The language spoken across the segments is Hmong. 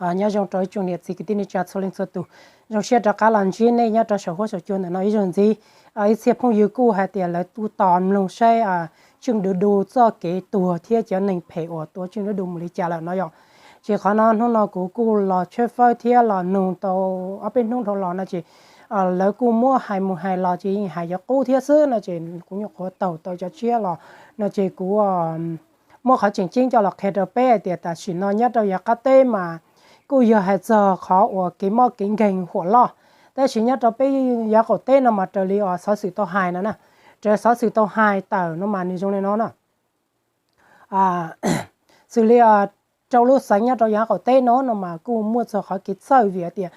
Nyob zoo rau ib tsoom niam txiv kwv tij neej tsa txhua leej txhua tus, zoo siab rov qab los ntsib nej nyob rau saum huab saum cua ntawm no ib zaug ntxiv. Ib txhia phooj ywg kuj hais tias lawv kuj tos mloog saib Tswj Ntuj Du txoj kev tuag thiab cov neeg phem uas tua Tswj Ntuj Du mus li cas lawm no yom. Ces qhov no hnub no kuv kuj los tshawb fawb thiab los nug tau ob peb hnub dhau los no ces lawv kuj muab hais mus hais los ces yeej hais cov qub thiab xwb no ces kuv nyuam qhuav taug tau cov tshiab los no ces kuv muab qhov tseem ceeb coj los qhia rau peb hais tias tam sim no nyob rau yav qab teb mas kuj yog hais txog qhov uas kev mob kev nkeeg huam loj, tab sis nyob rau peb yav qaum teb no mas raws li uas xov xwm tau hais no na, raws xov xwm tau hais tawm no mas nws zoo li no na. Xws li rau lub xeev nyob rau yav qaum teb no no mas kuj muaj txog qhov kev txhawj vim hais tias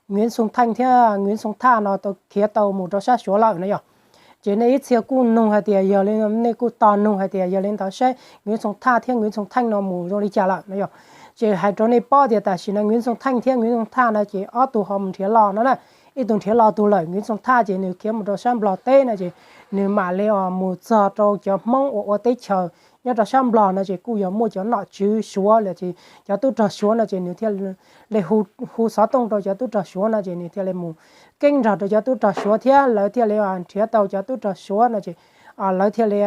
Nguyễn Xuân Thanh thiab Nguyễn Xuân Thả no tau khiav tau mus rau sab Suav lawm no yog. Ces nej ib txhia kuj nug hais tias yog li, nej kuj tos nug hais tias yog li ntawd saib Nguyễn Xuân Thả thiab Nguyễn Xuân Thanh no mus zoo li cas lawm no yog. Ces hais rau nej paub tias tam sim no Nguyễn Xuân Thanh thiab Nguyễn Xuân Thả no ces ob tug ho mus nrhiav los no na. Ib tug nrhiav los tug lawm, Nguyễn Xuân Thả ces nws khiav mus rau sab Nplog teb no ces nws mam li mus txog rau cov Hmoob uas ua teb chaws nyob rau sab Nplog no ces kuj yog muaj cov nom tswv Suav los sis cov tub rog Suav no ces nws thiaj li hu xov tooj rau cov tub rog Suav no ces nws thiaj li mus keeb nrog rau cov tub rog Suav thiab lawv thiaj li nrhiav tau cov tub rog Suav no ces lawv thiaj li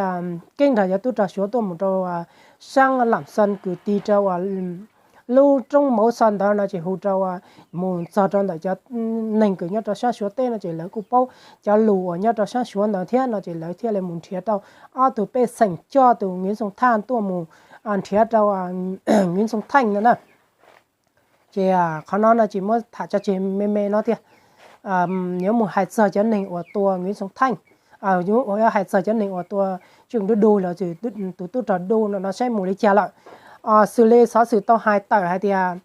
keeb nrog cov tub rog Suav tuaj mus rau sab Lam Xon Kws Ti rau lub roob Mauv Xon ntawd no ces hu rau mus txog rau ntawm cov neeg kws nyob rau sab Suav teb no ces lawv kuj paub cov lus uas nyob rau sab Suav ntawd thiab no ces lawv thiaj li mus nrhiav tau ob tug pej xeem coj tus Nguyễn Xuân Thả tuaj mus nrhiav rau Nguyễn Xuân Thanh no na. Ces qhov no no ces muab tham tso tseg me me no tiag. Yuav mus hais txog cov neeg uas tua Nguyễn Xuân Thanh, yuav hais txog cov neeg uas tua Trương Đức Đô los tus tub rog Du no no saib mus li cas lawm. Xws li xov xwm tau hais tawm hais tias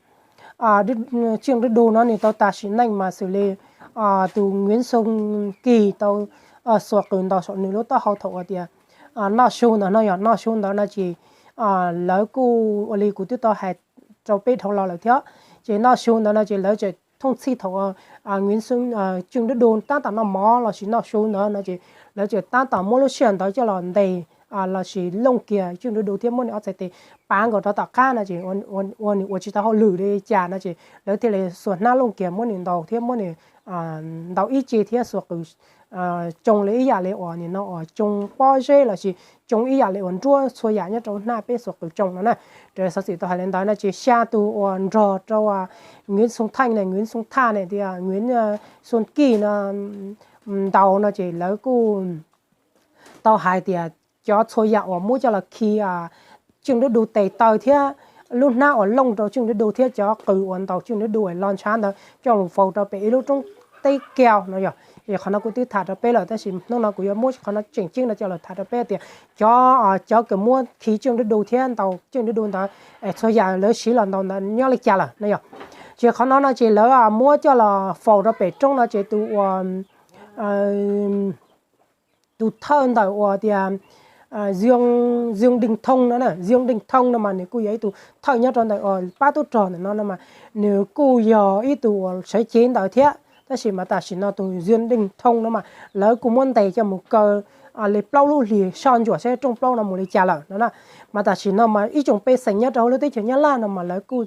Trương Đức Đô no nws tau tas sim neej mas xws li tus Nguyễn Xuân Kỳ tau xuas qws ntaus saum nws lub taub hau thaum uas tias noj su ntawd no yog noj su ntawd no ces lawv kuj ua li kuv twb tau hais rau peb dhau los lawm thiab. Ces noj su ntawd no ces lawv tseem thooj txhij thaum Nguyễn Xuân, Trương Đức Đô tab tom noj mov los sis noj su ntawd no ces lawv tseem tab tom muab lub sij hawm ntawd coj los ntes los sis looj kiag Trương Đức Đô thiab muab nws ob txhais tes pav nkaus rau tom qab no ces ua nws ua tsis tau hauj lwm li cas no ces lawv thiaj li xuas hnab looj kiag muab nws ntaus thiab muab nws ntaus ib ce thiab xuas qws tsoo li ib yam li uas nim no uas tsoo pob zeb los sis tsoo ib yam li uas nruab txhua yam nyob rau hnab peb xuas qws tsoo no na. Raws xov xwm tau hais li ntawd no ces xya tus uas nrog rau Nguyễn Xuân Thanh ne, Nguyễn Xuân Thả ne, thiab Nguyễn Xuân Kỳ no ntaus no ces lawv kuj tau hais tias cov txhua yam uas muab coj los khi Trương Đức Đô tes taw thiab lub hnab uas looj rau Trương Đức Đô thiab cov qws uas ntaus Trương Đức Đô los ntshav ntawd coj los faus rau pem ib lub roob teb kiag no yog. Es qhov no kuv twb tham rau peb lawm tab sis hnub no kuv yuav muab qhov no tseem ceeb no coj los tham rau peb tias cov, cov kws muab khi Trương Đức Đô thiab ntaus Trương Đức Đô ntawd es txhua yam lawv siv los ntaus ntawd nyob li cas lawm no yog. Ces qhov no no ces lawv muab coj los faus rau pem roob no ces tus uas tus thawj ntawm uas tias Dương Đình Thông no, Dương Đình Thông no mas nws kuj yog ib tug thawj nyob rau ntawm uas pab tub rog ntawm no no mas nws kuj yog ib tug uas sawv cev ntawd thiab. Tab sis mas tam sim no tus Dương Đình Thông no mas lawv kuj muab ntes coj mus kaw li plaub lub hlis soj ntsuam saib rooj plaub no mus li cas lawm no na. Mas tam sim no mas ib tsoom pej xeem nyob rau hauv lub teb chaws Nyab Laj no mas lawv kuj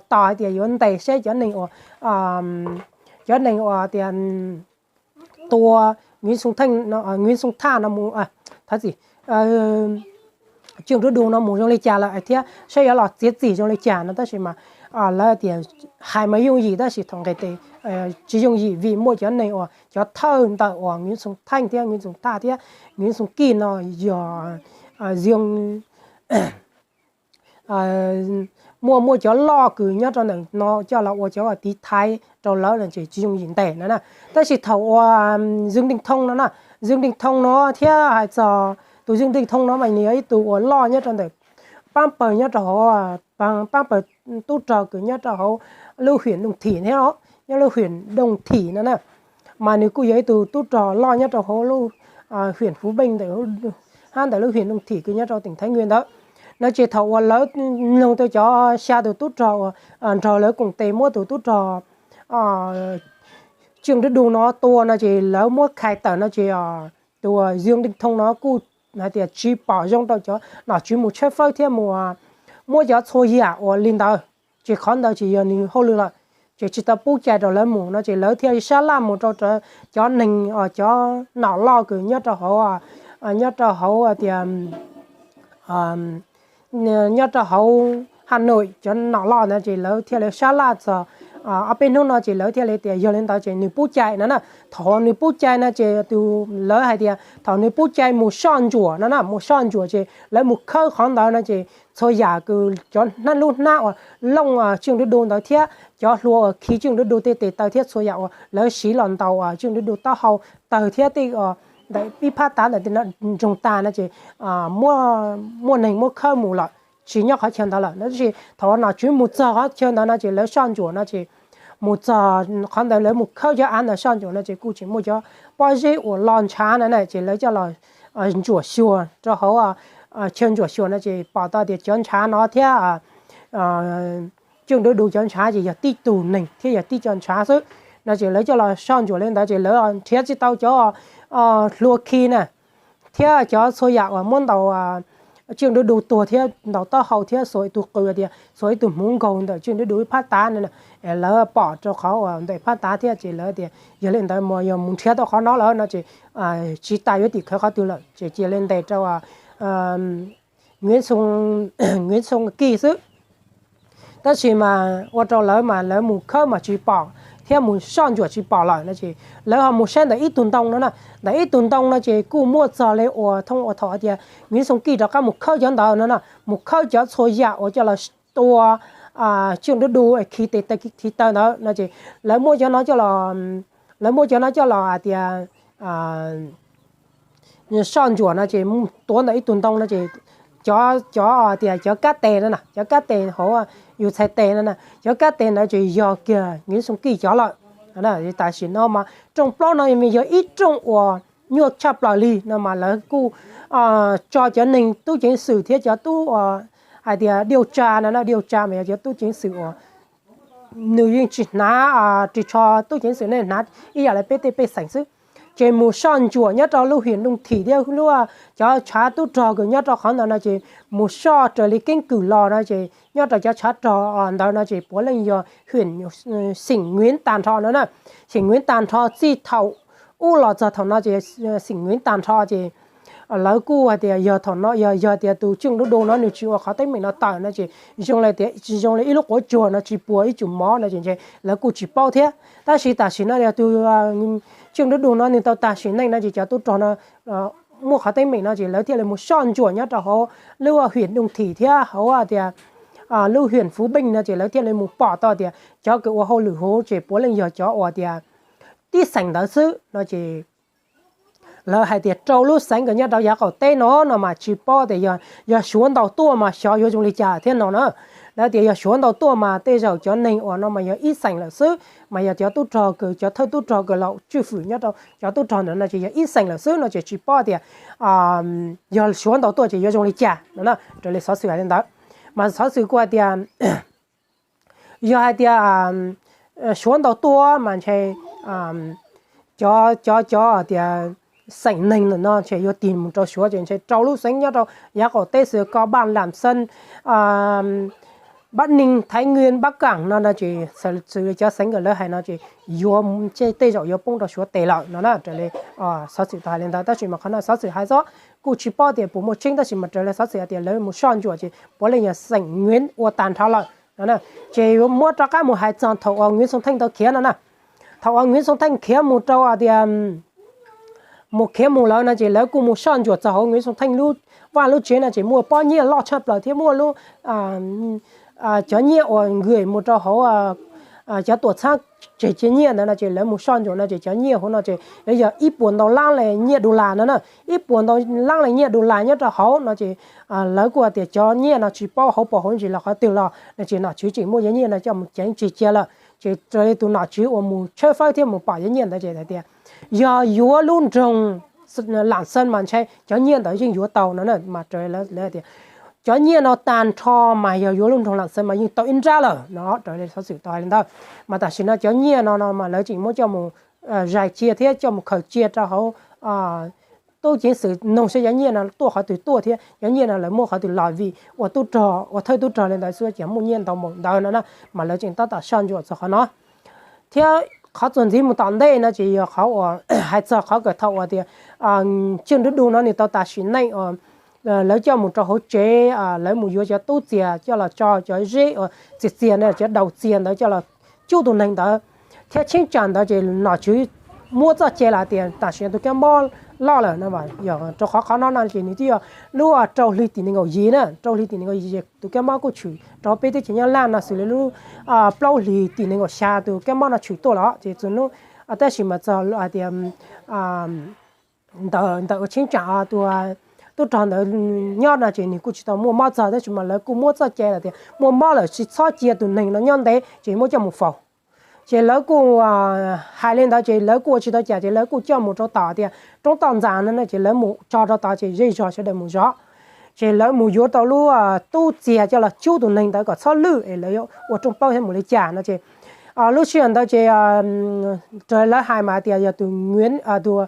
tos hais tias yuav ntes saib cov neeg uas, cov neeg uas tias tua Nguyễn Xuân Thanh, Nguyễn Xuân Thả no mus, thov txim, Trương Đức Đô no mus zoo li cas lawm thiab saib yuav los txiav txim zoo li cas no tab sis mas lawv tias hais mas yooj yim tab sis thaum nqes tes tsis yooj yim vim muaj cov neeg uas cov thawj ntawm uas Nguyễn Xuân Thanh thiab Nguyễn Xuân Thả thiab Nguyễn Xuân Kỳ no yog muaj, muaj cov loj kws nyob rau ntawm no coj los ua cov tiv thaiv rau lawv no ces tsis yooj yim ntes no na. Tab sis thaum uas Dương Đình Thông no na, Dương Đình Thông no thiab hais txog tus Dương Đình Thông no mas nws yog ib tug uas loj nyob rau ntawm pab pawg nyob rau hauv, pab pawg tub rog kws nyob rau hauv lub huyện Đồng Thủy thiab os, nyob lub huyện Đồng Thủy no na. Mas nws kuj yog ib tug tub rog loj nyob rau hauv lub huyện Phú Bình ntawm, hab ntawm lub huyện Đồng Thủy kws nyob rau tỉnh Thái Nguyên ntawd. No ces thaum uas lawv mloog tau cov xya tus tub rog uas nrog lawv koom tes muab tus tub rog Trương Đức Đô no tua no ces lawv muab khai tawm no ces tus Dương Đình Thông no kuj hais tias tsis pom zoo rau cov nom tswv mus tshawb fawb thiab mus muab cov txhua yam uas li ntawd ces qhov ntawd ces yog nws hauj lwm lawm, ces tsis tau pub cai rau lawv mus no ces lawv thiaj li sab laj mus rau cov neeg, cov nom loj kws nyob rau hauv, nyob rau hauv tias nyob rau hauv Hà Nội cov nom loj ntawd ces lawv thiaj li sab laj txog ob peb hnub no ces lawv thiaj li tias yog li ntawd ces nws pub cai no na. Thaum nws pub cai no ces tus lawv hais tias thaum nws pub cai mus soj ntsuam no na, mus soj ntsuam ces lawv mus khawb qhov ntawd no ces txhua yam kws cov hnab lub hnab uas looj Trương Đức Đô ntawd thiab cov hlua uas khi Trương Đức Đô tej tes taw thiab txhua yam uas lawv siv los ntaus Trương Đức Đô taub hau tawg thiab tej ntawm ib phab tav ntawm tej no ntsoog tag no ces muaj neeg muab khawb mus lawm, tsis nyob qhov chaw ntawd lawm no. Tab sis thaum nom tswv mus txog qhov chaw ntawd no ces lawv soj ntsuam no ces mus txog qhov ntawd lawv mus khawb cov av ntawd soj ntsuam no ces kuj tseem muaj cov pob zeb uas lo ntshav no na ces lawv coj los ntsuam xyuas rau hauv chaw ntsuam xyuas no ces pom tau tias cov ntshav no thiab Trương Đức Đô cov ntshav ces yog tib tug neeg thiab yog tib co ntshav xwb no ces lawv coj los soj ntsuam li ntawd ces lawv nrhiav tsis tau cov hlua khi na thiab cov txhua yam uas muab ntaus Trương Đức Đô tuag thiab ntaus taub hau thiab xuas ib tug qw tias xuas ib tug hmuv nkaug ntawm Trương Đức Đô ib phab tav no, lawv pom rau qhov uas ntawm phab tav thiab ces lawv tias yog li ntawd mas yog mus nrhiav tau qhov no lawm no ces tsis tas yuav tim khawv qhov twg lawm ces cia li ntes rau Nguyễn Xuân Kij xwb. Tab sis mas ua rau lawv mas lawv mus khawb mas tsis pom thiab mus soj ntsuam tsis pom lawm no ces lawv ho mus saib ntawm ib tug ntoo no na. Ntawm ib tug ntoo no ces kuj muaj txog li uas thooj uas thaum tias Nguyễn Xuân Kij rov qab mus khawb cov ntawd no na, mus khawb cov txhua yam uas coj los tua Trương Đức Đô khi tes khi taw ntawd no ces lawv muab cov no coj los, lawv muab cov no coj los hais tias soj ntsuam no ces tuav ntawm ib tug ntoo no ces cov, cov tias cov kab tes no na, cov kab tes hauv yus txhais tes no na, cov kab tes ntawd ces yog kiag Nguyễn Xuân Kij cov lawm. Tam sim no mas rooj plaub no yog ib rooj uas nyuaj tshaj plaws li no mas lawv kuj tso cov neeg tub ceev xwm thiab cov tub hais tias điều tra no, điều tra mas yog cov tub ceev xwm uas nws yeej tsis hnav ris tsho, tub ceev xwm nej hnav ib yam li peb tej pej xeem xwb. Ces mus soj ntsuam nyob rau lub huyện Đồng Tháp thiab lub, cov tshav tub rog kws nyob rau qhov ntawd no ces mus soj raws li keeb kwm los no ces nyob rau cov tshav rog ntawd no ces puav leej yog huyện, xeem Nguyễn tag nrho no na. Xeem Nguyễn tag nrho txij thaum ub los txog thaum no ces xeem Nguyễn tag nrho ces lawv kuj hais tias yog thaum no yog, yog tias tus Trương Đức Đô no nws tsis ua qhov teeb meem no tawm no ces zoo li tias tsis zoo li ib lub quav tsuag no tsis puas ib tsum mov no ces ntshe lawv kuj tsis paub thiab. Tab sis tam sim no yog tus Trương Đức Đô no nws tau tag sim neej no ces cov tub rog no muaj qhov teeb meem no ces lawv thiaj li mus soj ntsuam nyob rau hauv lub huyện Đồng Tháp thiab hauv tias lub huyện Phú Bình no ces lawv thiaj li mus pom tau tias cov kws ua hauj lwm huv ces puav leej yog cov uas tias tib xeem ntawd xwb no ces lawv hais tias rau lub xeev kws nyob rau yav qaum teb no no mas tsis paub tias yog, yog Suav ntaus tuaj mas xyov yuav zoo li cas thiab no na. Lawv tias yog Suav ntaus tuaj mas tej zaum cov neeg uas no mas yog ib xeem lawm xwb, mas yog cov tub rog kws, cov thawj tub rog kws laus tswj fwm nyob rau cov tub rog ntawd no ces yog ib xeem lawm xwb no ces tsis paub tias yog Suav ntaus tuaj ces yuav zoo li cas no na. Raws li xov xwm hais li ntawd, mas xov xwm kuj hais tias yog hais tias Suav ntaus tuaj mas ntshe cov, cov, cov tias xeem neeg no ntshe yuav tig mus rau Suav ces ntshe rau lub xeev nyob rau yav qaum teb xwb, Cao Bằng, Lạng Sơn, Bắc Ninh, Thái Nguyên, Bắc Kạn no no ces xws li cov xeev kws lawv hais no ces yuav, tej zaum yuav poob rau Suav tes lawm no na. Raws li xov xwm tau hais li ntawd tab sis mas qhov no xov xwm hais xwb kuj tsis paub tias puas muaj tseeb tab sis mas raws li xov xwm hais tias lawv mus soj ntsuam ces puav leej yog xeem Nguyễn ua tag nrho lawm no. Ces yuav muab rov qab mus hais txog thaum uas Nguyễn Xuân Thịnh tau khiav no na. Thaum uas Nguyễn Xuân Thịnh khiav mus rau tias mus khiav mus lawm no ces lawv kuj mus soj ntsuam txog hauv Nguyễn Xuân Thịnh lub vaj lub tsev no ces muaj pob nyiaj loj tshaj plaws thiab muaj lub, cov nyiaj uas nkws mus rau hauv cov tuam txhab tseg cia nyiaj ntawd no ces lawv mus soj ntsuam no ces cov nyiaj hauv no ces yuav yog ib puas ntau lab li nyiaj đô la no na, ib puas ntau lab li nyiaj đô la nyob rau hauv no ces lawv kuj hais tias cov nyiaj no tsis paub hauv paus hauv ntsis los qhov twg los no ces nom tswv tseem muab cov nyiaj no coj mus ceev tseg cia lawm ces raws li tus nom tswv uas mus tshawb fawb thiab mus pom cov nyiaj ntawd ces hais tias yog yuav lub nroog Lạng Sơn mas ntshe cov nyiaj ntawd yeej yuav tau no na. Mas raws li lawv tias cov nyiaj no tag nrho mas yog yuav lub nroog Lạng Sơn mas yeej tau ib nrab lawm no, raws li xov xwm tau hais li ntawd. Mas tam sim no cov nyiaj no no mas lawv tseem muab coj mus zais cia thiab coj mus khaws cia rau hauv tub ceev xwm nug saib cov nyiaj no tuaj qhov twg tuaj thiab cov nyiaj no lawv muab qhov twg los, vim ua tub rog, ua thawj tub rog li ntawd xwb ces muaj nyiaj ntau npaum ntawd no na, mas lawv tseem tab tom soj ntsuam txog qhov no. Thiab qhov txuas ntxiv mus tom ntej no ces yog qhov uas hais txog qhov kawm thaum uas tias Tswj Nruab Du no nws tau tas sim neej uas lawv coj mus rau hauv tsev, lawv mus yuav cov tub txias coj los tso cov zeb uas txias txias na, cov daus txias ntawd coj los cub tus neeg ntawd, thiab cheeb tsam ntawd ces nom tswv muab txoj cai los tias tam sim no tus kab mob loj lawm no. Yog rau qhov qhov no no ces nws twb yog lub rau hli tim nees nkaum yim na, rau hli tim nees nkaum yim ces tus kab mob kuj tshwm rau peb teb chaws Nyab Laj no xws li lub plaub hlis tim nees nkaum xya tus kab mob no tshwm tuaj los ces txog hnub, tab sis mas txog hais tias ntawm ua cheeb tsam tus tub rog ntawd nyob no ces nws kuj tsis tau muaj mob txog, tab sis mas lawv kuj muab txoj cai los tias muaj mob lawm tsis txhob cia tus neeg no nyob ntev ces muab coj mus faus. Ces lawv kuj hais li ntawd ces lawv kuj ua tsis tau cas ces lawv kuj coj mus rau tom tias roob toj ntxas no ces lawv mus tso rau tod ces zej zog sawv daws mus zov. Ces lawv mus yuav tau lub tub txias coj los cub tus neeg ntawd kom txhob lwj es lawv ua rooj plaub thiab mus li cas no ces lub sij hawm ntawd ces raws lawv hais mas tias yog tus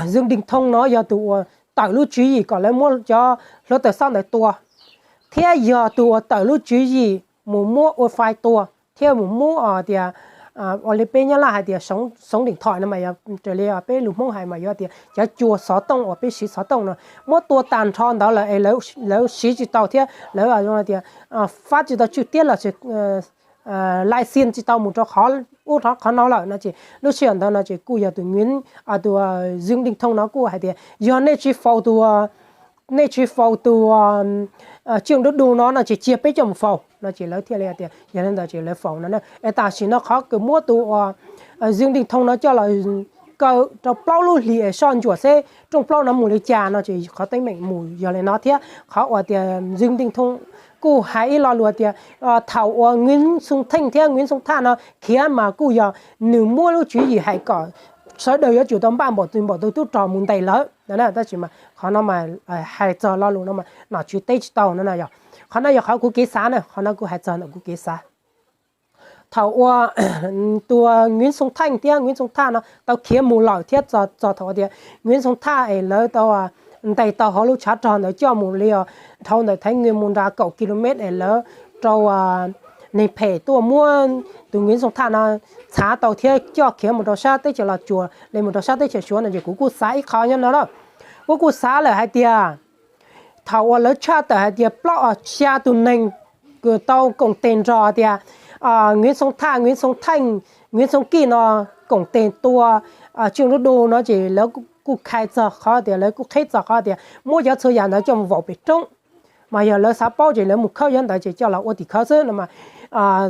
Zoo Deej Thoo no yog tus uas tawm lub tswv yim kom lawv muab cov hluav taws xob ntawd tua, thiab yog tus uas tawm lub tswv yim mus muab ua fais tua thiab mus muab tias ua li peb Nyab Laj hais tias xoov deem thoim no mas yog raws li peb lus Hmoob hais mas yuav tias cov cua xov tooj uas peb siv xov tooj no muab tua tag nrho ntawd lawm es lawv siv tsis tau thiab lawv tias fab tsis tau tswj tiab los license tsis tau mus rau qhov ub qhov no lawm no ces lub sij hawm ntawd no ces kuj yog tus Zoo Deej Thoo no kuj hais tias yog nej tsis faus tus, nej tsis faus tus Tswj Nruab Du no no ces cia peb coj mus faus no ces lawv thiaj li tias yog li ntawd ces lawv faus no na. Es tam sim no qhov kws muab tus uas Zoo Deej Thoo no coj los kaw rau plaub lub hlis es soj ntsuam seb rooj plaub no mus li cas no ces qhov teeb meem mus yog li no thiab qhov uas tias Zoo Deej Thoo kuj hais ib lo lus tias thaum uas Nguyễn Xuân Thịnh thiab Nguyễn Xuân Thach no khiav mas kuj yog nws muab lub tswv yim hais kom sawv daws yuav tsum tau npaj npaum twg npaum twg tub rog mus ntes lawv no na. Tab sis mas qhov no mas hais txog lo lus no mas nom tswv teb tsis tau no na. Yog qhov no yog qhov kuv kev xav na, qhov no kuv hais txog ntawm kuv kev xav. Thaum uas tus Nguyễn Xuân Thịnh thiab Nguyễn Xuân Thach no tau khiav mus lawm thiab txog thaum tias Nguyễn Xuân Thach es lawv tau ntes tau hauv lub tshav rog ntawd coj mus li os dhau ntawm Thái Nguyên mus nram kaum ki lô met es lawv rau neeg phem tuaj muab tus Nguyễn Xuân Thach no txhav tau thiab coj khiav mus rau sab teb chaws Los Tsuas li mus rau sab teb chaws Suav no ces kuv kuj xav ib qho nyob no na. Kuv kuj xav lawm hais tias thaum uas lawv tshaj tawm hais tias plaub xya tus neeg kws tau koom tes nrog tias Nguyễn Xuân Thach, Nguyễn Xuân Thịnh, Nguyễn Xuân Kim no koom tes tua Tswj Nruab Du no ces lawv kuj khai txog qhov tias lawv kuj qheb txog qhov tias muab cov txhua yam ntawd coj mus vaum pem roob. Mas yog lawv xav paub ces lawv mus khawb cov ntawd ces coj los ua tim khawv xwb no mas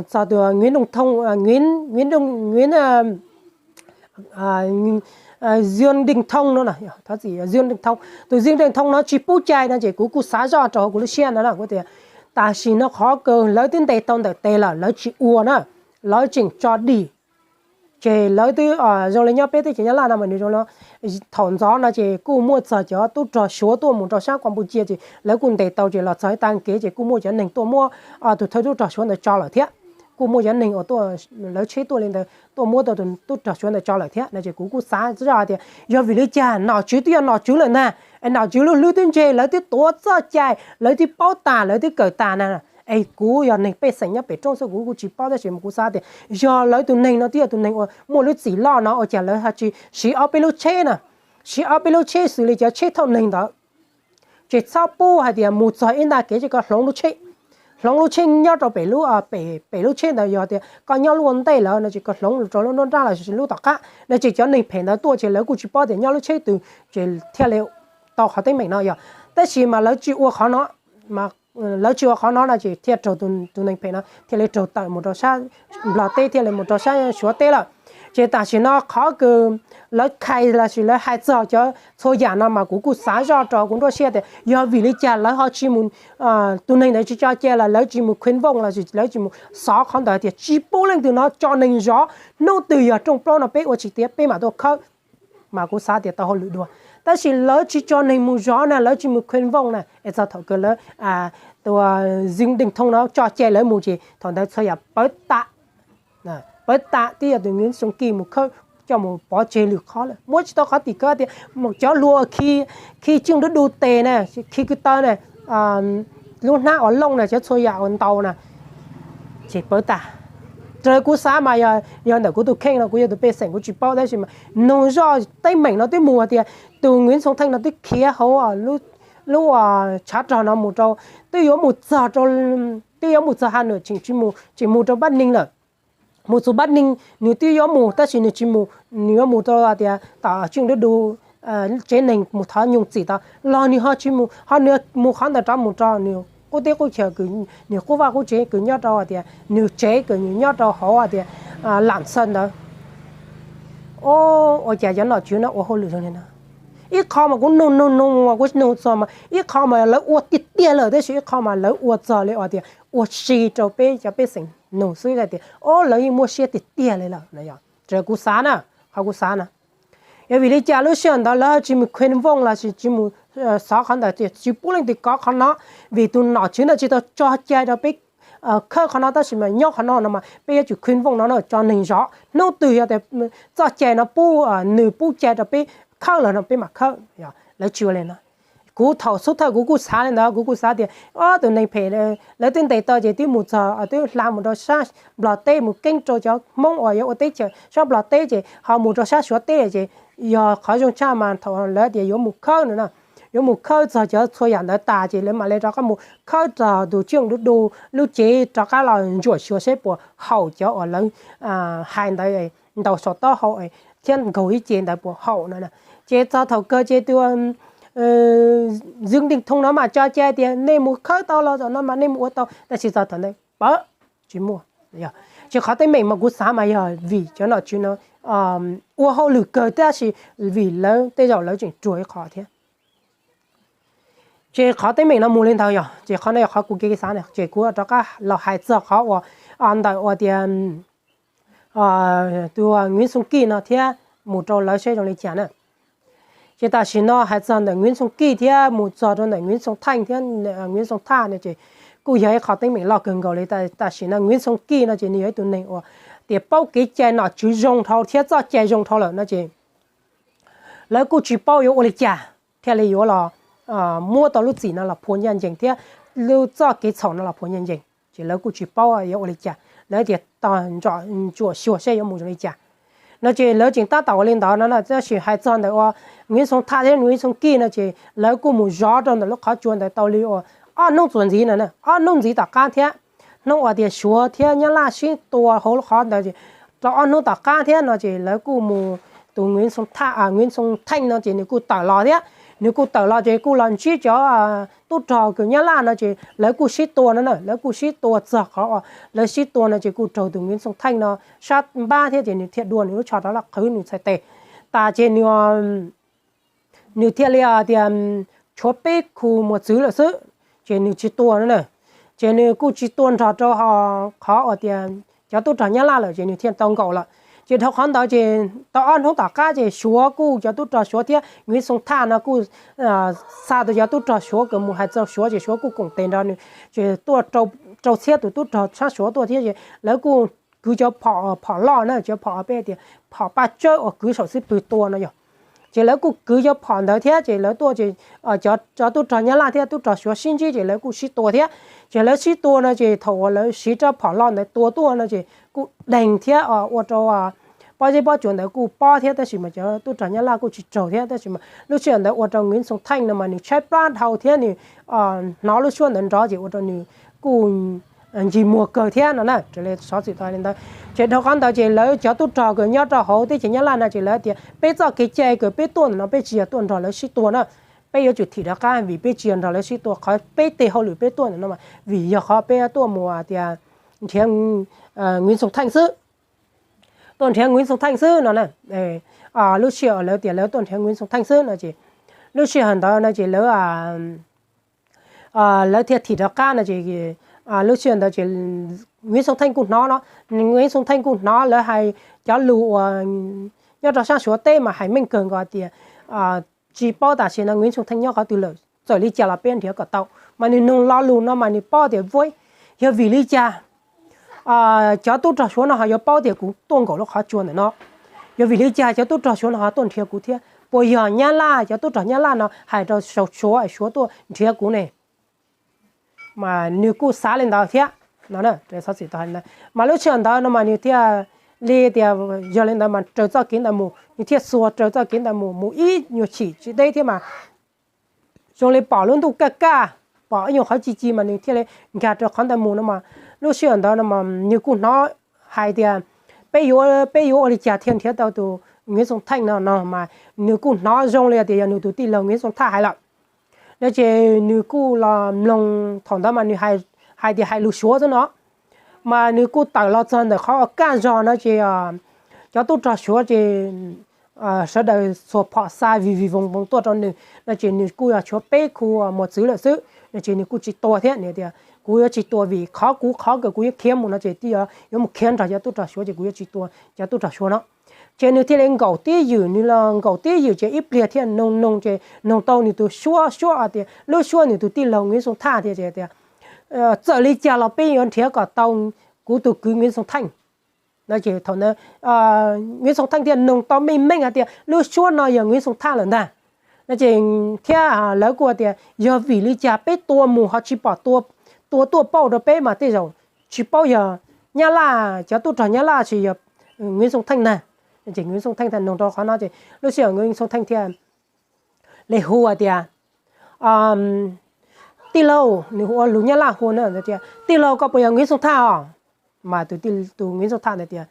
txog tus Nguyễn Xuân Thịnh, Nguyễn, Nguyễn, Nguyễn Xuân Thịnh no, Nguyễn Xuân Thịnh, tus Nguyễn Xuân Thịnh no tsis pub cai no ces kuv kuj xav zoj rau hauv kuv lub siab no na. Kuv tias tam sim no qhov kws lawv twb ntes tau ntawm tes lawm lawv tsis ua na, lawv tseem tso dim. Ces lawv twb zoo li nyob peb teb chaws Nyab Laj no mas nws zoo li thaum ntxov no ces kuj muaj txog cov tub rog Suav tuaj mus rau sab Campuchia ces lawv kuj ntes tau ces los txog ib tag kev ces kuj muaj cov neeg tuaj muab tus thawj tub rog Suav ntawd tso lawm thiab. Kuj muaj cov neeg uas lawv tsheb tuaj li ntawd tuaj muab tau tus tub rog Suav ntawd tso lawm thiab no ces kuv kuj xav zoj tias yog vim li cas nom tswv twb yog nom tswv lawm ntag, nom tswv lub hlwb twb ntseg, lawv twb tuav txoj cai, lawv twb paub tas, lawv twb kawm tas na. Es kuv yog neeg pej xeem nyob pem roob xwb kuv kuj tsis paub tab sis mas kuv xav tias yog lawv tus neeg no twb yog tus neeg uas muaj lub txim loj no ua cas lawv ho tsis siv ob peb lub tsheb na, siv ob peb lub tsheb xws li cov tsheb thauj neeg ntawd. Ces txhob pub hais tias mus txog ib nta kev ces koj hloov lub tsheb, hloov lub tsheb nyob rau pem lub, pem lub tsheb ntawd, yog tias koj nyob lub ua ntej lawm no ces koj hloov rau lub nruab nrab los sis lub tom qab no ces cov neeg phem ntawd tuaj ces lawv kuj tsis paub tias nyob lub tsheb twg ces thiaj li tau qhov teeb meem no yog. Tab sis mas lawv tsis ua qhov no, lawv tsis ua qhov no no ces thiaj raug tus neeg phem no thiaj li raug tawm mus rau sab Nplog teb thiaj li mus rau sab Suav teb lawm. Ces tam sim no qhov kws lawv khai los sis lawv hais txog cov txhua yam no mas kuv kuj xav zoj rau kuv nruab siab tias yog vim li cas lawv ho tsis mus, tus neeg ntawd tsis tso cai los lawv tsis mus khuyến vọng los sis lawv tsis mus xov qhov ntawd tias tsis pub leej twg no tso neeg zov, hnub twg yog rooj plaub no peb ua tsis tiav peb mam tuaj khawb. Mas kuv xav tias tau hauj lwm dua, tab sis lawv tsis tso neeg mus zov na, lawv tsis mus khuyến vọng na, es txog thaum kws lawv tus Dưi Đinh Thông no tso cai lawv mus ces thaum ntawd txhua yam pawv tam, pawv tam, twb yog tus Nguyễn Xuân Kim mus khawb coj mus pov tseg lwm qhov lawm. Muab tsis tau qhov tim khawv tias cov hluas khi, khi tseej dub du tes na, khi kwv taw na, lub hnab uas looj na, cov txhua yam uas ntaus na, ces pawv tas. Raws kuv xav mas yog, yog ntawm kuv tus kheej no, kuv yog tus pej xeem kuv tsis paub, tab sis mas nug zoj teeb meem no twb mus hais tias tus Nguyễn Xuân Thanh no twb khiav hauv lub tshav rog no mus rau, twb yuav mus txog rau, twb yuav mus txog Hà Nội tseem tsis mus, tseem mus rau Bắc Ninh lawm. Mus txog Bắc Ninh nws twb yuav mus tab sis nws tsis mus, nws yuav mus rau tias tom tseej dub du, tsev neeg mus thov nyooj txim tau los nws ho tsis mus, ho nws mus qhov ntawd rov mus rau nws qub teb qub chaw, nws qub vaj qub tsev, kws nyob rau hais tias nws tsev kws nws nyob rau hauv hais tias Lạng Sơn ntawd. Ua cas cov nom tswv no ua hauj lwm zoo li no? Ib qho mas kuv nug nug nug mas kuv nug txog mas ib qho mas lawv ua tiag tiag lawm, tab sis ib qho mas lawv ua txog li uas tias ua si rau peb cov pej xeem nug xwb hais tias o lawv yeej muaj siab tiag tiag li lawm no. Raws kuv xav na, qhov kuv xav na, yog vim li cas lub sij hawm ntawd lawv tsis mus khuyên vông los sis tsis mus xov qhov ntawd, tsis pub leej twg kov qhov no, vim tus nom tswv no tsis tau tso cai rau peb khawb qhov no, tab sis mas nyob qhov no no mas peb yuav tsum khuyên vông no na, tso neeg zov, hnub twg yog tias txoj cai no pub, nws pub cai rau peb khawb los no peb mam khawb. Lawv tsis ua li no. Kuv thaum xub thawj kuv kuj xav li ntawd, kuv kuj xav tias o tus neeg phem lawv twb ntes tau ces twb mus txog, twb hla mus rau sab Nplog teb mus keeb rau cov Hmoob uas yuav ua teb chaws sab Nplog teb ces ho mus rau sab Suav teb ces yog qhov zoo tshaj mas thaum lawv tias yuav mus khawb no na, yuav mus khawb txog cov txhua yam ntawd tas ces lawv mam li rov qab mus khawb txog tus tseej dub du lub cev rov qab los ntsuam xyuas seb puas haum cov uas lawv hais ntawd, ntaus saum taub hau thiab nkaug ib ce ntawd puas haum no. Ces txog thaum kawg ces tus Dưỡng Đinh Thông no mas tso cai tias nej mus khawb tau los no mas nej mus ua tau, tab sis txog thaum ntawd pawv tsis muaj. Ces qhov teeb meem mas kuv xav mas yog vim cov nom tswv no ua hauj lwm kawg tab sis vim lawv tej zaum lawv tseem ruam ib qho thiab. Ces qhov teeb meem no mus li ntawd yog, ces qhov no yog qhov kuv kev xav na, ces kuv rov qab los hais txog qhov uas ntawm uas tias tus Nguyễn Xuân Kỳ no thiab mus rau lawv seb zoo li cas na. Ces tam sim no hais txog ntawm Nguyễn Xuân Kỳ thiab mus txog rau ntawm Nguyễn Xuân Thanh thiab Nguyễn Xuân Thà no ces kuj yog ib qho teeb meem loj kawg nkaus li. Tam sim no Nguyễn Xuân Kỳ no ces nws yog ib tug neeg uas tias paub kev cai nom tswv zoo dhau thiab txoj cai zoo dhau lawm no ces lawv kuj tsis paub yuav ua li cas thiaj li yuav los muab tau lub txim no los phua ncaj ncees thiab lub txoj kev txhaum no los phua ncaj ncees, ces lawv kuj tsis paub yuav ua li cas, lawv tias ntsuam xyuas seb yuav mus zoo li cas no ces lawv tseem tab tom ua li ntawd no na. Tab sis hais txog ntawm uas Nguyễn Xuân Thà thiab Nguyễn Xuân Kỳ no ces lawv kuj mus zov rau ntawm lub qhov tsua ntawd tau li uas ob hnub txuas ntxiv no, ob hnub ntxiv tom qab thiab, hnub uas tias Suav thiab Nyab Laj sib tua hauv lub qhov ntawd ces rau ob hnub tom qab thiab no ces lawv kuj mus, tus Nguyễn Xuân Thanh no ces nws kuj tawm los thiab, nws kuj tawm los ces kuj los ntsib cov tub rog kws Nyab Laj no ces lawv kuj sib tua no na, lawv kuj sib tua txog qhov uas lawv sib tua no ces kuj raug tus Nguyễn Xuân Thanh no sab npab thiab ces nws thiaj dua nws lub tsho rov los qhwv nws txhais tes tas ces nws thiaj li tias tshuav peb khu mos txwv lawm xwb, ces nws tsis tua no na. Ces nws kuj tsis tua nrog rau qhov uas tias cov tub rog Nyab Laj lawm ces nws thiaj tau nkaum lawm. Ces dhau qhov ntawd ces tau ob hnub tom qab ces Suav kuj, cov tub rog Suav thiab Nguyễn Xuân Thanh no kuj xa tus cov tub rog Suav kws mus hais txog Suav ces Suav kuj koom tes nrog nws, ces tuaj rau txhiab tus tub rog sab Suav tuaj thiab ces lawv kuj kwv cov phom, phom loj na, cov phom peb tias phom paj tsawb uas kwv saum xub pwg tua no yog. Ces lawv kuj kwv cov phom ntawd thiab ces lawv tuaj ces cov tub rog Nyab Laj thiab tub rog Suav sib ntsib ces lawv kuj sib tua thiab. Ces lawv sib tua no ces thaum uas lawv siv rab phom loj ntawd tua tuaj no ces kuj deeg thiab ua rau pob zeb pob tsuas ntawd kuj pob thiab, tab sis mas cov tub rog Nyab Laj kuj tsis raug thiab, tab sis mas lub sij hawm ntawd ua rau Nguyễn Xuân Thanh no mas nws tshaib plab dhau thiab nws hnov lub suab ntawd nrov ces ua rau nws kuj ncig muag kawg thiab no na. Raws li xov xwm tau li ntawd ces dhau qhov ntawd ces lawv cov tub rog kws nyob rau hauv teb chaws Nyab Laj no ces lawv tias peb txoj kev cai kws peb tuaj ntawm no peb tsis yog tuaj nrog lawv sib tua na, peb yuav tsum thim rov qab vim peb tsis yog nrog lawv sib tua, qhov peb tej hauj lwm peb tuaj ntawm no mas vim yog qhov peb tuaj mus tias nrhiav Nguyễn Xuân Thanh xwb, tuaj nrhiav Nguyễn Xuân Thanh xwb no na. Lub sij hawm lawv tias lawv tuaj nrhiav Nguyễn Xuân Thanh xwb no ces lub sij hawm ntawd no ces lawv lawv thiaj thim rov qab no ces lub sij hawm ntawd ces Nguyễn Xuân Thanh kuj hnov no, Nguyễn Xuân Thanh kuj hnov lawv hais cov lus uas nyob rau sab Suav teb mas hais meej kawg nkaus tias tsis paub tam sim no Nguyễn Xuân Thanh nyob qhov twg lawm, txawm li cas los peb nrhiav kom tau. Mas nws nug lo lus no mas nws paub tias vuab, yog vim li cas cov tub rog Suav no ho yuav paub tias kuv tuaj nkaum lub qhov tsua ntawm no. Yog vim li cas cov tub rog Suav no ho tuaj nrhiav kuv thiab? Puas yog Nyab Laj, cov tub rog Nyab Laj no hais rau Suav es Suav tuaj nrhiav kuv ne? Mas nws kuj xav li ntawd thiab no. Mas lub sij hawm ntawd no mas nws thiaj li tias, yog li ntawd mas raws txoj kev ntawd mus, nws thiaj xuas raws txoj kev ntawd mus, mus ib nyuag chim tsis deb thiab mas zoo li pom lub ntuj kaj kaj, pom ib nyuag qhov ci ci mas nws thiaj li nkag rau qhov ntawd mus no mas. Lub sij hawm ntawd no mas nws kuj hnov hais tias peb yuav, peb yuav ua li cas thiaj nrhiav tau tus Nkiv Xoos Theej no no mas nws kuj hnov zoo li tias yog nws tus tij laug Nkiv Xoos Thaj hais lawm no ces nws kuj los mloog. Thaum ntawd mas nws hais tias hais lus Suav xwb no, mas nws kuj tawm los txog ntawm qhov kaj zog no ces cov tub rog Suav ces sawv daws txhua phom xa vij vij voos voos tuaj rau nws no ces nws kuj yog tshuav peb khu mos txwv lawm xwb no ces nws kuj tsis tua thiab. Nws tias kuv yuav tsis tua vim qhov kuv, qhov kawg kuv yuav khiav mus no ces twb yuav mus khiav nrog cov tub rog Suav ces kuv yuav tsis tua cov tub rog Suav no. Ces nws thiaj li nkaum tib ywm, nws los nkaum tib ywm ces ib pliag thiaj noog noog ces noog tau nws tus suab, suab tias lub suab nws tus tij laug Nkiv Xoos Thaj tias, txawm li cas los peb yuav nrhiav kom tau kuv tus kwv Nkiv Xoos Theej no ces thaum ntawd Nkiv Xoos Theej thiaj noog tau meej meej hais tias lub suab no yog Nkiv Xoos Thaj lawm ntag no ces thiab lawv kuj tias yog vim li cas peb tua mus ho tsis pom tua tuaj pauj rau peb mas tej zaum tsis paub yog Nyab Laj, cov tub rog Nyab Laj tsis yog Nkiv Xoos Theej ntag. Ces Nkiv Xoos Theej thiaj noog rau qhov no ces lub sij hawm Nkiv Xoos Theej thiaj li hu tias tij laug, nws hu ua lus Nyab Laj hu na tias tij laug koj puas yog Nkiv Xoos Thaj os? Mas tus Nkiv Xoos Thaj ntawd tias,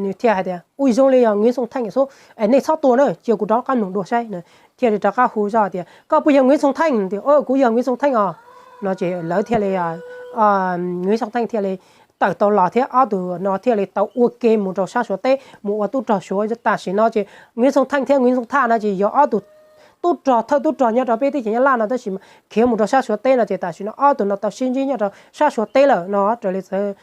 nws thiaj hais tias ua zoo li yog Nkiv Xoos Theej xwb es nej txhob tua na, cia kuv rov qab mloog dua saib. Thiaj li rov qab hu zoj tias koj puas yog Nkiv Xoos Theej? Tias kuv yog Nkiv Xoos Theej os no ces lawv thiaj li, Nkiv Xoos Theej thiaj li tawm tau los thiab ob tug no thiaj li tau ua ke mus rau sab Suav teb mus ua tub rog Suav. Tam sim no ces Nkiv Xoos Theej thiab Nkiv Xoos Thaj no ces yog ob tug tub rog thawj tub rog nyob rau peb teb chaws Nyab Laj no tab sis khiav mus rau sab Suav teb no ces tam sim no ob tug no tau sib ntsib nyob rau sab Suav teb lawm no. Raws li txawv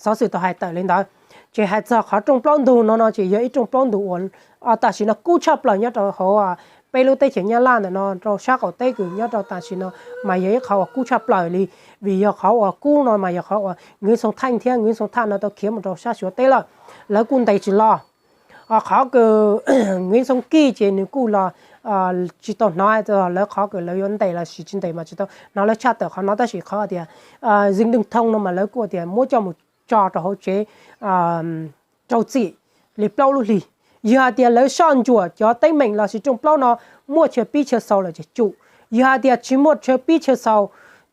xov xwm tau hais tawm li ntawd. Ces hais txog qhov rooj plaub ntug no no ces yog ib rooj plaub ntug uas tam sim no kub tshaj plaws nyob rau hauv peb lub teb chaws Nyab Laj ntawm no rau sab qaum teb kws nyob rau tam sim no mas yog ib qhov uas kub tshaj plaws li, vim yog qhov uas kub no mas yog qhov uas Nkiv Xoos Theej thiab Nkiv Xoos Thaj no tau khiav mus rau sab Suav teb lawm. Lawv kuj ntes tsis los. Qhov kws Nkiv Xoos Kij ces nws kuj los tsis tau hnov lawv qhov kws lawv yuav ntes los sis tsis ntes mas tsis tau hnov lawv tshaj tawm qhov no tab sis qhov tias Zeej Deej Thoo no mas lawv kuj tias muab coj mus tso rau hauv tsev rau txim li plaub lub hlis. Yog hais tias lawv soj ntsuam cov teeb meem los sis rooj plaub no muaj chaw pib chaw xaus lawm ces tsum. Yog hais tias tsis muaj chaw pib chaw xaus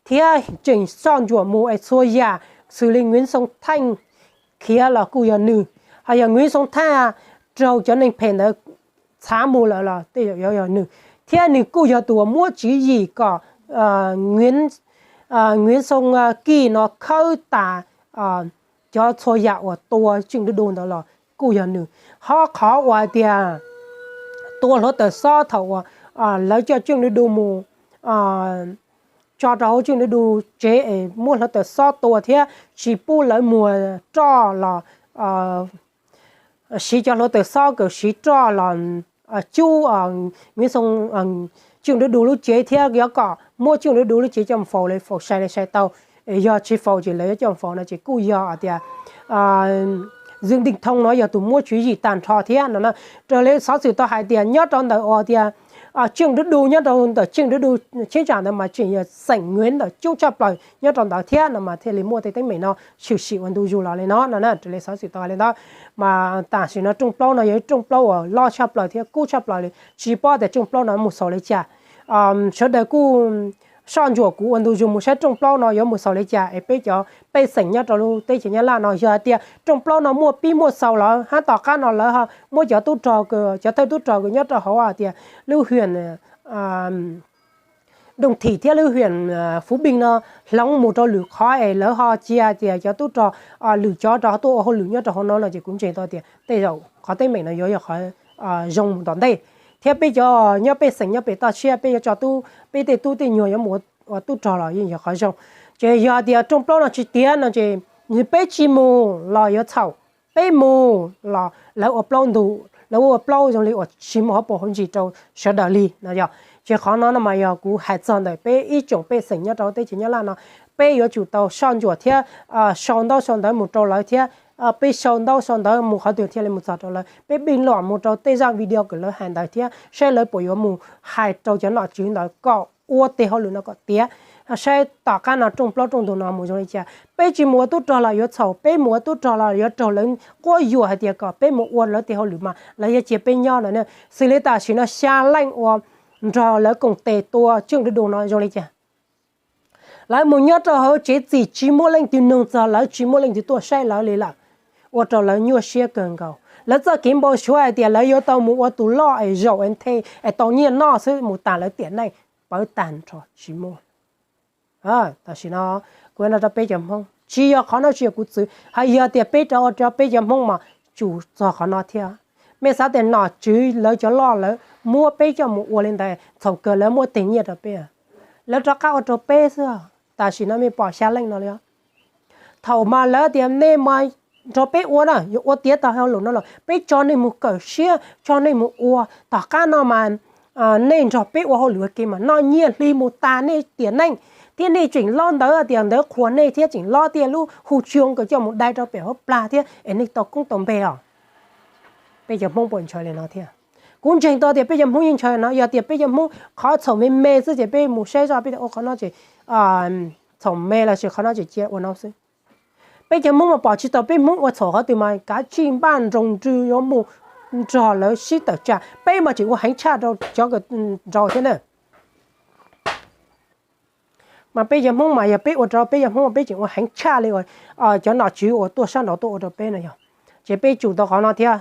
thiab tseem soj ntsuam mus es txhua yam xws li Nkiv Xoos Theej khiav los kuj yog nws, ho yog Nkiv Xoos Thaj raug cov neeg phem ntawd txhav mus lawm los tej zaum yuav yog nws, thiab nws kuj yog tus uas muab tswv yim kom Nkiv Xoos Kij no khawb tas cov txhua yam uas tua Tseej Dub Du ntawd los kuj yog nws. Ho qhov uas tias tua hluav taws xob thaum uas lawv coj Tseej Dub Du mus tso rau hauv Tseej Dub Du tsev es muab hluav taws xob tua thiab tsis pub lawv muag roj los siv cov hluav taws xob kws siv roj los cub Tseej Dub Du lub cev thiab yuav kom muab Tseej Dub Du lub cev coj faus li faus sai li sai tau, yog tsis faus ces lawv yuav coj faus no ces kuj yog tias Zeej Deej Thoo no yog tus muab tswv yim tag nrho thiab no. Raws li xov xwm tau hais tias nyob rau ntawm uas tias Tseej Dub Du nyob rau ntawm Tseej Dub Du cheeb tsam ntawd mas tseem yog xeem Nkiv ntawm coob tshaj plaws nyob rau ntawd thiab no mas thiaj li muaj tej teeb meem no tshwm sim ua ntu zus los li no no. Raws li xov xwm tau hais li ntawd mas tam sim no rooj plaub no yog ib rooj plaub uas loj tshaj plaws thiab kub tshaj plaws li, tsis paub tias rooj plaub no mus xaus li cas. Sawv daws kuj soj ntsuam kuv ua ntu zus mus saib rooj plaub no yuav mus xaus li cas es peb cov pej xeem nyob rau lub teb chaws Nyab Laj no yog hais tias rooj plaub no muaj pib muaj xaus lawm hab tom qab no lawv muab cov tub rog, cov thawj tub rog kws nyob rau hauv hais tias lub hiam Dooj Thim thiab lub hiam Fuv Npij no hloov mus rau lwm qhov es lawv ho cia tias cov tub rog lwm cov rov tuaj ua hauj lwm nyob rau hauv no no ces kuv ntseeg tau tias tej zaum qhov teeb meem no yuav yog qhov zoo mus tom ntej, thiab peb cov nyob pej xeem nyob pem toj siab peb yuav tso tub, peb tej tub tej nyuag yuav mus ua tub rog los yeej yog qhov zoo. Ces yog tias rooj plaub no tsis tiav no ces peb tsis mus los yuav txhaum, peb mus los lawv ua plaub ntug, lawv ua plaub zoo li uas tsis muaj hauv paus hauv ntsis rau sawv daws li no. Ces qhov no no mas yog kuv hais txog ntawm peb ib tsoom pej xeem nyob rau teb chaws Nyab Laj no, peb yuav tsum tau soj ntsuam thiab sau ntaub sau ntawv mus rau lawv thiab peb sau ntaub sau ntawv mus qhov twg thiaj li mus txog rau lawv, peb pib los mus rau tej zaj video kws lawv hais ntawd thiab saib lawv puas yuav mus hais rau cov nom tswv ntawd kom ua tej hauj lwm no kom tiav, saib tom qab no rooj plaub rooj ntug no mus zoo li cas. Peb tsis mus ua tub rog los yuav txhaum, peb mus ua tub rog los yuav raug lawv quab yuam hais tias kom peb mus ua lawv tej hauj lwm mas lawv yuav cia peb nyob no. Xws li tam sim no xya leej uas nrog lawv koom tes tua Tswj Dwb Dum no zoo li cas? Lawv mus nyob rau hauv tsev txim tsis muaj leej twg nug txog lawv, tsis muaj leej twg tuaj saib lawv li lawm, ua rau lawv nyuaj siab kawg nkaus. Lawv txoj kev npau suav hais tias lawv yuav tau mus ua tus loj es zaum es nthe es tau nyiaj noj xwb, mus tas lawv tiam neej pawv tag nrho tsis muaj. Tam sim no kuv no rau peb cov Hmoob, tsis yog qhov no tsis yog kuv txwv, hais yog tias peb rov ua rau peb cov Hmoob mas tsum txog qhov no thiab. Mej xav tias nom tswv lawv cov loj lawv muab peb coj mus ua li ntawd txhaum kawg, lawv muab teg nyiaj rau peb, lawv rov qab ua rau peb xwb. Tam sim no mej pom xya leej no li, thaum mas lawv tias nej mas nrog peb ua na, yuav ua tiav tau hauj lwm no los peb tso nej mus kawm siab, tso nej mus ua. Tom qab no mas nej nrog peb ua hauj lwm ua ke mas noj nyiaj hli mus tas nej tiam neej, thiab nej tseem lob ntawv tias ntawv qhuas nej thiab tseem lob tias lub hu tsi oo kawm coj mus dai rau pem hauv plag thiab es nej tau koob tau npe os. Peb cov Hmoob puas ntshaw li no thiab? Kuv ntseeg tau tias peb cov Hmoob yeej ntshaw no, yog tias peb cov Hmoob qhov txhaum me me xwb ces peb mus saib zoj peb tias ua qhov no ces txhaum me los sis qhov no ces cia ua no xwb. Peb cov Hmoob mas pom tsis tau peb Hmoob ua txhaum qhov twg mas kav tsij npaj nroos nrws yuav mus nrog lawv sib tawm tsam, peb mas tseem ua heev tshaj rau cov nraud thiab na. Mas peb cov Hmoob mas yog peb ua rau peb cov Hmoob mas peb tseem ua heev tshaj li uas cov nom tswv uas tuaj sab nraud tuaj ua rau peb no yog. Ces peb tsum tau qhov no thiab.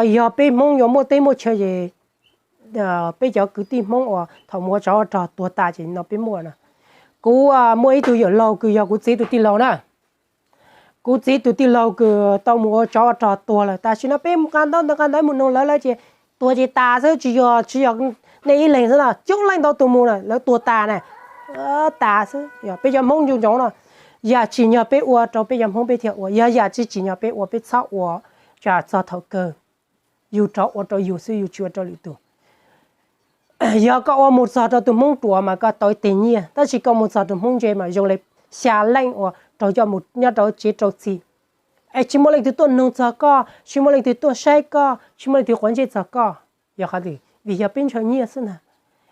Yog peb Hmoob yuav muaj teb muaj chaw ces peb cov kwv tij Hmoob uas thaum mus ua tsov ua rog tuag tas ces no peb muaj no. Kuv muaj ib tug yawm laug kws yog kuv txiv tus tij laug na. Kuv txiv tus tij laug kws tau mus ua tsov ua rog tuag lawm, tam sim no peb mus nqa ntaub ntawv nqa ntawv mus noog lawv, lawv ces tuag ces tas xwb, tsis yog, tsis yog nej ib leeg xwb no, coob leej ntau tus mus na lawv tuag tas na. Tas xwb, yog peb cov Hmoob ncu ntsoov no, yam tsim nyog peb ua rau peb cov Hmoob peb thiaj ua, yog yam tsis tsim nyog peb ua peb txhob ua, tsam txog thaum kawg yus rov ua rau yus xwb, yus tsis ua rau lwm tus. Yog koj ua mus txog rau tus Hmoob ruam mas koj tau ib teg nyiaj, tab sis koj mus txog tus Hmoob ntse mas zoo li xya leej uas raug coj mus nyob rau tsev rau txim, es tsis muaj leej twg tuaj noog txog koj, tsis muaj leej twg tuaj saib koj, tsis muaj leej twg quav ntsej txog koj. Yog qhov twg? Vim yog peb ntshaw nyiaj xwb ntag.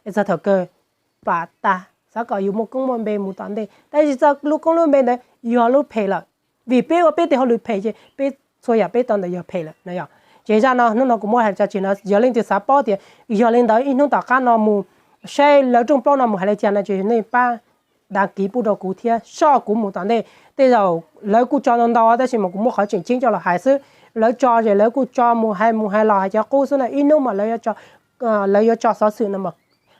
Es txog thaum kawg pam tas, xav kom yus muaj koob muaj npe mus tom ntej, tab sis txoj lub koob lub npe ntawd yog lub phem lawm. Vim peb ua peb tes hauj lwm phem ces peb txhua yam peb tau ntawd yog phem lawm no yog. Ces zaj no hnub no kuv muab hais tso tseg no, yog leej twg xav paub tias yog li ntawd ib hnub tom qab no mus saib lawv rooj plaub no mus hais li cas no ces nej pab đăng ký pub rau kuv thiab soj kuv mus tom ntej. Tej zaum lawv kuj tso ntau ntau tab sis mas kuv muab qhov tseem ceeb coj los hais xwb. Lawv tso ces lawv kuj tso mus hais mus hais los hais cov qub xwb na, ib hnub mas lawv yuav tso xov xwm no mas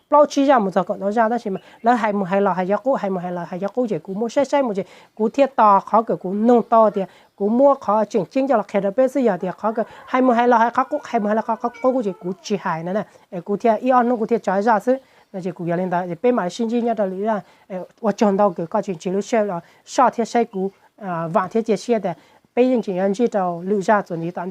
plaub tsib zaj mus txog kaum tau zaj, tab sis mas lawv hais mus hais los hais cov qub, hais mus hais los hais cov qub ces kuv muab saib saib mus ces kuv thiaj tos qhov kawg kuv nug tau tias kuv muab qhov tseem ceeb coj los qhia rau peb xwb, yog tias qhov kawg hais mus hais los hais qhov qub, hais mus hais los qhov qub ces kuv tsis hais no na. Es kuv thiaj ib ob hnub kuv thiaj tso zaj xwb no ces kuv yog li ntawd es peb mam li sib ntsib nyob rau lwm zaj. Ua tsaug ntau kws koj tseem tseg lub sij hawm los soj thiab saib kuv, vam thiab cia siab tias peb yeej tseem yuav ntsib rau lwm zaj txuas ntxiv tom ntej.